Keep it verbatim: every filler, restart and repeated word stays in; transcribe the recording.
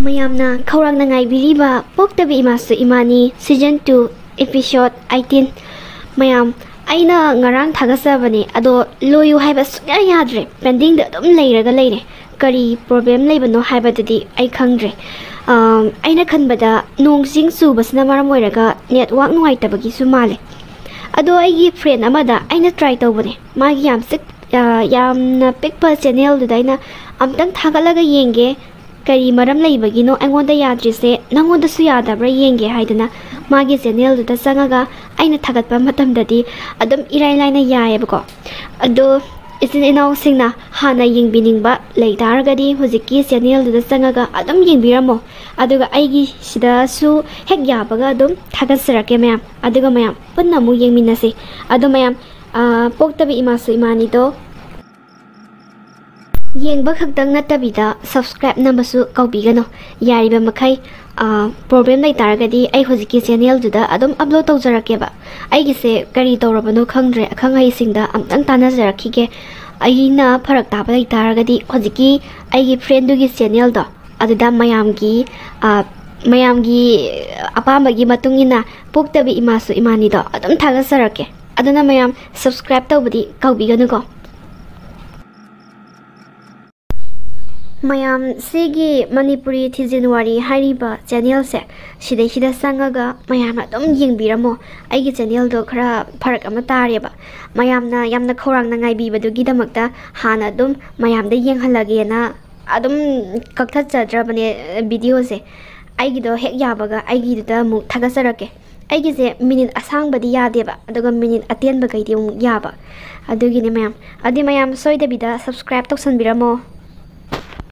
ꯃꯌꯥꯝꯅ ꯈꯧꯔꯥꯡꯅ ꯉꯥꯏꯕꯤꯔꯤꯕ ꯄꯣꯛꯇꯕꯤ ꯏꯃꯥꯁꯨ ꯏꯃꯥꯅꯤ season two episode eighteen꯫ ꯃꯌꯥꯝ, ꯑꯩꯅ ꯉꯔꯥꯡ ꯊꯥꯒꯠꯆꯕꯅꯦ, ꯑꯗꯣ ꯂꯣꯏꯌꯨ ꯍꯥꯏꯕ ꯁꯨꯡꯌꯥ ꯌꯥꯗ꯭ꯔꯦ, pendingꯗ ꯑꯗꯨꯝ ꯂꯩꯔꯒ ꯂꯩꯔꯦ꯫ ꯀꯔꯤ problem ꯂꯩꯕꯅꯣ ꯍꯥꯏꯕꯗꯨꯗꯤ ꯑꯩ ꯈꯪꯗ꯭ꯔꯦ꯫ ꯑꯝ, ꯑꯩꯅ ꯈꯟꯕꯗ ꯅꯣꯡ ꯆꯤꯡ ꯆꯨꯕꯁꯤꯅ ꯃꯔꯝ ꯑꯣꯏꯔꯒ network ꯅꯨꯡꯉꯥꯏꯇꯕꯒꯤꯁꯨ ꯃꯥꯜꯂꯦ꯫ ꯑꯗꯣ ꯑꯩꯒꯤ friend ꯑꯃꯗ ꯑꯩꯅ try ꯇꯧꯕꯅꯦ, ꯃꯥꯒꯤ ꯌꯥꯝ ꯆꯤꯛ-, ꯑ, ꯌꯥꯝꯅ ꯄꯤꯛꯄ channelꯗꯨꯗ ꯑꯩꯅ ꯑꯝꯇꯪ ꯊꯥꯒꯠꯂꯒ ꯌꯦꯡꯒꯦ, ꯀꯔꯤ ꯃꯔꯝ ꯂꯩꯕꯒꯤꯅꯣ ꯑꯩꯉꯣꯟꯗ ꯌꯥꯗ꯭ꯔꯤꯁꯦ, ꯅꯪꯉꯣꯟꯗꯁꯨ ꯌꯥꯗꯕ꯭ꯔꯥ ꯌꯦꯡꯒꯦ ꯍꯥꯏꯗꯅ ꯃꯥꯒꯤ channelꯗꯨꯗ ꯆꯪꯉꯒ ꯑꯩꯅ ꯊꯥꯒꯠꯄ ꯃꯇꯝꯗꯗꯤ ꯑꯗꯨꯝ ꯏꯔꯥꯏ ꯂꯥꯏꯅ ꯌꯥꯏꯌꯦꯕꯀꯣ꯫ ꯑꯗꯣ ꯏꯆꯤꯟ ꯏꯅꯥꯎꯁꯤꯡꯅ ꯍꯥꯟꯅ ꯌꯦꯡꯕꯤꯅꯤꯡꯕ ꯂꯩ ꯇꯥꯔꯒꯗꯤ ꯍꯧꯖꯤꯛꯀꯤ channelꯗꯨꯗ ꯆꯪꯉꯒ ꯑꯗꯨꯝ ꯌꯦꯡꯕꯤꯔꯝꯃꯣ꯫ ꯑꯗꯨꯒ ꯑꯩꯒꯤ ꯁꯤꯗꯁꯨ ꯍꯦꯛ ꯌꯥꯕꯒ ꯑꯗꯨꯝ ꯊꯥꯒꯠꯆꯔꯛꯀꯦ ꯃꯌꯥꯝ꯫ ꯑꯗꯨꯒ ꯃꯌꯥꯝ ꯄꯨꯟꯅ ꯑꯃꯨꯛ ꯌꯦꯡꯃꯤꯟꯅꯁꯤ꯫ ꯑꯗꯣ ꯃꯌꯥꯝ, ꯑ, ꯄꯣꯛꯇꯕꯤ ꯏꯃꯥꯁꯨ ꯏꯃꯥꯅꯤꯗꯣ ꯌꯦꯡꯕ ꯈꯛꯇꯪ ꯅꯠꯇꯕꯤꯗ subscribe ꯅꯝꯕꯁꯨ ꯀꯥꯎꯕꯤꯒꯅꯨ꯫ ꯌꯥꯔꯤꯕ ꯃꯈꯩ, ꯑ, problem ꯂꯩꯇꯥꯔꯒꯗꯤ ꯑꯩ ꯍꯧꯖꯤꯛꯀꯤ channelꯗꯨꯗ ꯑꯗꯨꯝ upload ꯇꯧꯖꯔꯛꯀꯦꯕ꯫ ꯑꯩꯒꯤꯁꯦ ꯀꯔꯤ ꯇꯧꯔꯕꯅꯣ ꯈꯪꯗ꯭ꯔꯦ, ꯑꯈꯪ ꯑꯍꯩꯁꯤꯡꯗ ꯑꯝꯇꯪ ꯇꯥꯟꯅꯖꯔꯛꯈꯤꯒꯦ꯫ ꯑꯩꯅ ꯐꯔꯛ ꯇꯥꯕ ꯂꯩꯇꯥꯔꯒꯗꯤ ꯍꯧꯖꯤꯛꯀꯤ ꯑꯩꯒꯤ friendꯗꯨꯒꯤ channelꯗꯣ ꯑꯗꯨꯗ ꯃꯌꯥꯝꯒꯤ, ꯑ, ꯃꯌꯥꯝꯒꯤ ꯑꯄꯥꯝꯕꯒꯤ ꯃꯇꯨꯡ ꯏꯟꯅ ꯄꯣꯛꯇꯕꯤ ꯏꯃꯥꯁꯨ ꯏꯃꯥꯅꯤꯗꯣ ꯑꯗꯨꯝ ꯊꯥꯒꯠꯆꯔꯛꯀꯦ꯫ ꯑꯗꯨꯅ ꯃꯌꯥꯝ subscribe ꯇꯧꯕꯗꯤ ꯀꯥꯎꯕꯤꯒꯅꯨꯀꯣ꯫ ꯃꯌꯥꯝ, ꯁꯤꯒꯤ ꯃꯅꯤꯄꯨꯔꯤ ꯊꯤꯖꯤꯟ ꯋꯥꯔꯤ ꯍꯥꯏꯔꯤꯕ channelꯁꯦ, ꯁꯤꯗꯩꯁꯤꯗ ꯆꯪꯉꯒ ꯃꯌꯥꯝ ꯑꯗꯨꯝ ꯌꯦꯡꯕꯤꯔꯝꯃꯣ꯫ ꯑꯩꯒꯤ channelꯗꯣ ꯈꯔ ꯐꯔꯛ ꯑꯃ ꯇꯥꯔꯦꯕ꯫ ꯃꯌꯥꯝꯅ ꯌꯥꯝꯅ ꯈꯧꯔꯥꯡꯅ ꯉꯥꯏꯕꯤꯕꯗꯨꯒꯤꯗꯃꯛꯇ ꯍꯥꯟꯅ ꯑꯗꯨꯝ ꯃꯌꯥꯝꯗ ꯌꯦꯡꯍꯜꯂꯒꯦꯅ ꯑꯗꯨꯝ ꯀꯛꯊꯠꯆꯗ꯭ꯔꯕꯅꯦ videoꯁꯦ꯫ ꯑꯩꯒꯤꯗꯣ ꯍꯦꯛ ꯌꯥꯕꯒ ꯑꯩꯒꯤꯗꯨꯗ ꯑꯃꯨꯛ ꯊꯥꯒꯠꯆꯔꯛꯀꯦ꯫ ꯑꯩꯒꯤꯁꯦ minute ꯑꯁꯥꯡꯕꯗꯤ ꯌꯥꯗꯦꯕ, ꯑꯗꯨꯒ minute ꯑꯇꯦꯟꯕꯈꯩꯗꯤ ꯑꯃꯨꯛ ꯌꯥꯕ꯫ ꯑꯗꯨꯒꯤꯅꯦ ꯃꯌꯥꯝ꯫ ꯑꯗꯨꯗꯤ ꯃꯌꯥꯝ ꯁꯣꯏꯗꯕꯤꯗ subscribe ꯇꯧꯁꯟꯕꯤꯔꯝꯃꯣ꯫